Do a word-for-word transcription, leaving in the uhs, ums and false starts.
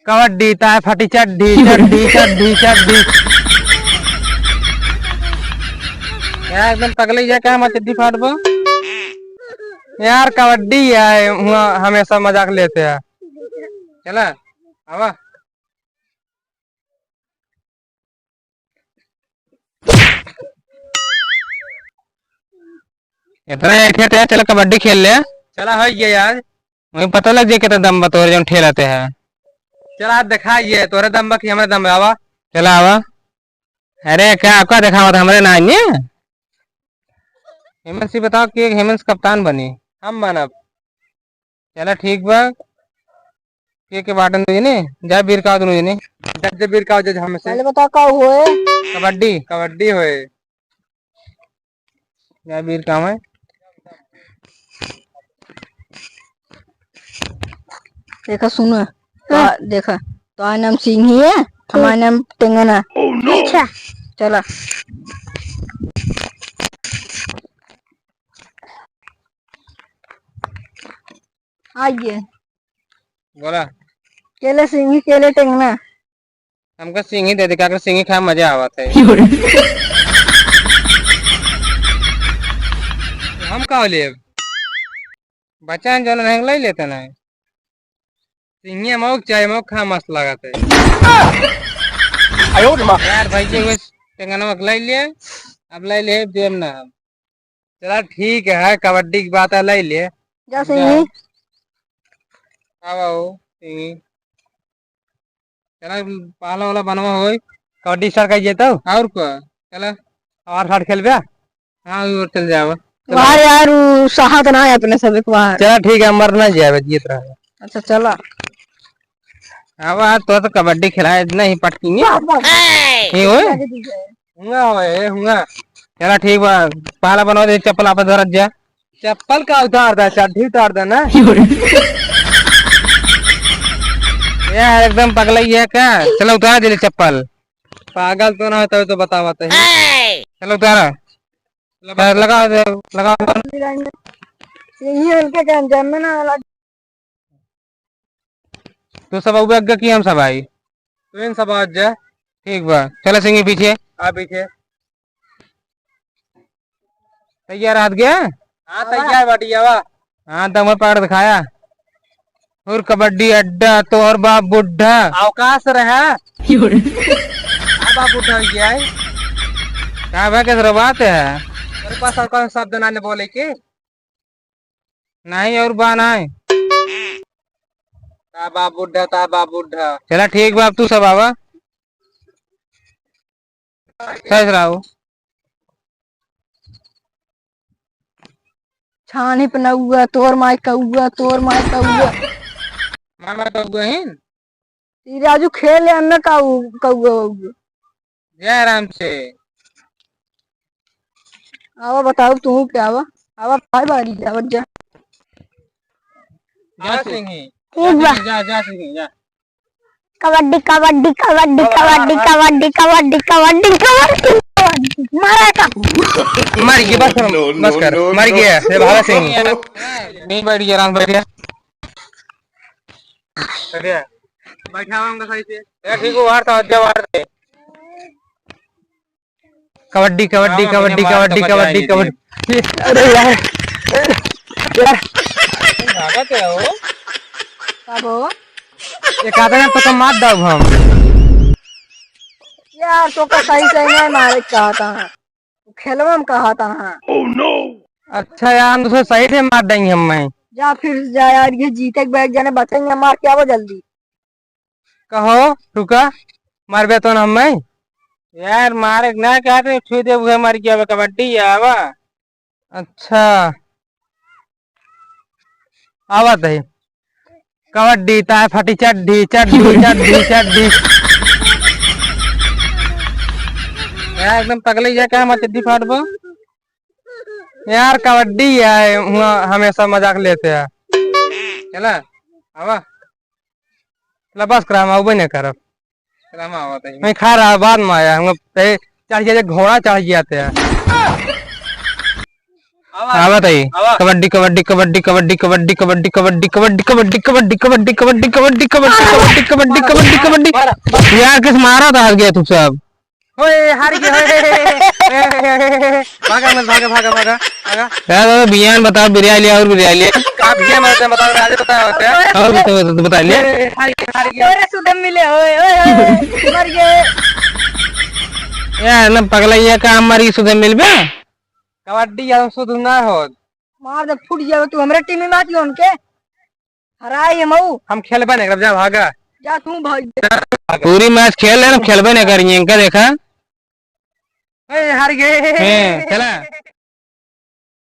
कबड्डी, ताय फटी चड्डी, चड्डी, चड्डी, चड्डी। यार, एकदम पगलई जा का, हमार चड्डी फाटबो? यार, कबड्डी है, हुआ हमेशा मजाक लेते हैं। चला, आवा। इतना ऐठे थे, चला कबड्डी खेल ले। चला, हो गया यार। वहीं पता लग जाए कितना दम बा तोरे जौन ठेलते है। चला, आज दिखाइए, तोरे दम बा कि हमरे दम बा, आवा। चला, आवा। अरे, का, का दिखावत, हमरे ना आइए। हेमंत से बताओ कि हेमंत कप्तान बनी। हम मानब। चला ठीक बा। के के बाटन दुई जने, जा बीर का दुनो जने। जब जब बीर का जज हमसे। पहले बताओ का होए? कबड्डी, कबड्डी होए। जा बीर का है? देखा सुनो। तो देखा, तो आ नाम सिंही है, हमारा नाम टेंगना। Oh no! अच्छा। चला। आइए। बोला। केले सिंही, केले टेंगना। हमका सिंही दे दे, काकर सिंही खाए मजा आवत है। हम का लेब? बच्चा जौन नहीं ले लेते ना। सिंही मौक चाहे मौक खा मस्त लागत है। आयो रे माँ। यार भाई जी, वो टेंगनवा के ले लिए, अब ले ले देम ना हम। चला ठीक है, कबड्डी की बात है, ले ले। जा जा। सिंही। आवा हो, सिंही। चला, पाला वाला बनवा होई, कबड्डी start कर जेतो। और का? चला। और हाथ खेलबे? हाँ, और चल जावा। चला। बाहर यार, उ साहत ना है अपने सब एक बार। चला ठीक है, मर ना जावे, जीत रहा है। अच्छा, चला। अब आज तो, तो कबड्डी खिलाए नहीं पटकेंगे। बस, बस। नहीं होए? हुआ होए, हुआ। चला ठीक बा, पाला बनवा दे, चप्पल आपस धरत जा। चप्पल का उतार दा, चड्ढी उतार दा ना। यार एकदम पगलई है का? चला उतार दे ले चप्पल। पागल तो ना हो, तभी तो बतावत है। चला उतारा। लगा, लगा दे, लगा। यही हल्के के अंजाम में ना लग। तू सब आउबे आगे कि हम सब आई? तू इन सब आ जा। ठीक बा, चला सिंही पीछे। आ पीछे। तैयार हाथ गया? हाँ, तैयार बाटी, आवा। हाँ, तो हमें पार दिखाया। और कबड्डी अड्डा, तोहर बाप बुढ़ा। अवकाश रहा। हाँ, बाप बुढ़ा हो गया है। का बा, कैसे बात है? तेरे पास और कौन शब्द ना ने बोले के? नहीं, और बा नहीं। ता बाप बुढ़ा, ता बाप बुढ़ा। चला ठीक बा, अब तू सब आवा। सही से रहो। छानी पे नौआ, तोर माई कौआ, तोर माई कौआ। मामा कौआ हिन? ई राजू खेल है, अन्ना का उ-, कौआ उआ। जा आराम से। आवा बताओ तू क्या आवा? आवा भाई बारी आवा जा। जा सिंही। ठीक बा। जा, जा सिंही, जा। कबड्डी, कबड्डी, कबड्डी, कबड्डी, कबड्डी, कबड्डी, कबड्डी, कबड्डी, कबड्डी। मारा का? मर गया, बस कर, बस कर। मर गया, ये भागा सिंही। नहीं बैठ गया, आराम बैठ गया। बैठा हुआ उनका सही से। ए, ठीक हो, वार था, जब वार थे। कबड्डी, कबड्डी, हाँ, कबड्डी, महीने मार कबड्डी, तो मजा कबड्डी, ही कबड्डी। अरे यार, यार। भागत है वो। का बो? एक आधा ने तो मार दब हम। यार, तो का सही, सही नहीं मारे चाहता है। खेलवा में कहा था, हाँ। Oh no! अच्छा यार, हम तो सही से मार देंगे हम, मैं। जा फिर जा यार, ये जीते के बैग जाने बचेंगे, मार के आवो जल्दी। कहो, रुका, मारबे तो ना हमें। यार, मारे ना क्या थे, छुई दे, उहे मर गया, अब कबड्डी है, आवा। अच्छा। आवत है। कबड्डी, ताय फटी चड्डी, चड्डी, चड्डी, चड्डी। यार, एकदम पगलई जा का, हमार चड्डी फाटबो? यार, कबड्डी है, हुआ हमेशा मजाक लेते हैं। चला, आवा। चला, बस करा, हम आउबे नहीं करब। चला, हम आवत है। मैं खा रहा, बाद में आया, हम पे चढ़ गया, घोड़ा चढ़ गया थे। आवत है। आवा। कबड्डी, कबड्डी, कबड्डी, कबड्डी। यार, किस मारा था, हार गया तू सब। ओए, हार गया, ओए। भागा मत, भागा, भागा, भागा, भागा। यार, दादा, बियान बताओ, बिरिया लिया और बिरिया लिया। आप ये मत बताओ, राजे बताओ, होते हैं। और बताओ, बताओ, बता लिया। ए, हार गया, हार गया। अरे, सुधे मिले, ओए, ओए, ओए, मर गए। यार, ना पगला, ये काम मारी सुधे मिल बे। कबड्डी यार सुधु ना हो। मार दे, फूट जावे तू, हमरे टीम में आती हो उनके। हराई है मऊ। हम खेलबे नहीं करब, जा भागा। जा तू भाग। पूरी मैच खेल ले, हम खेलबे नहीं करेंगे, इनका देखा। ए, हार गए। हैं, चला।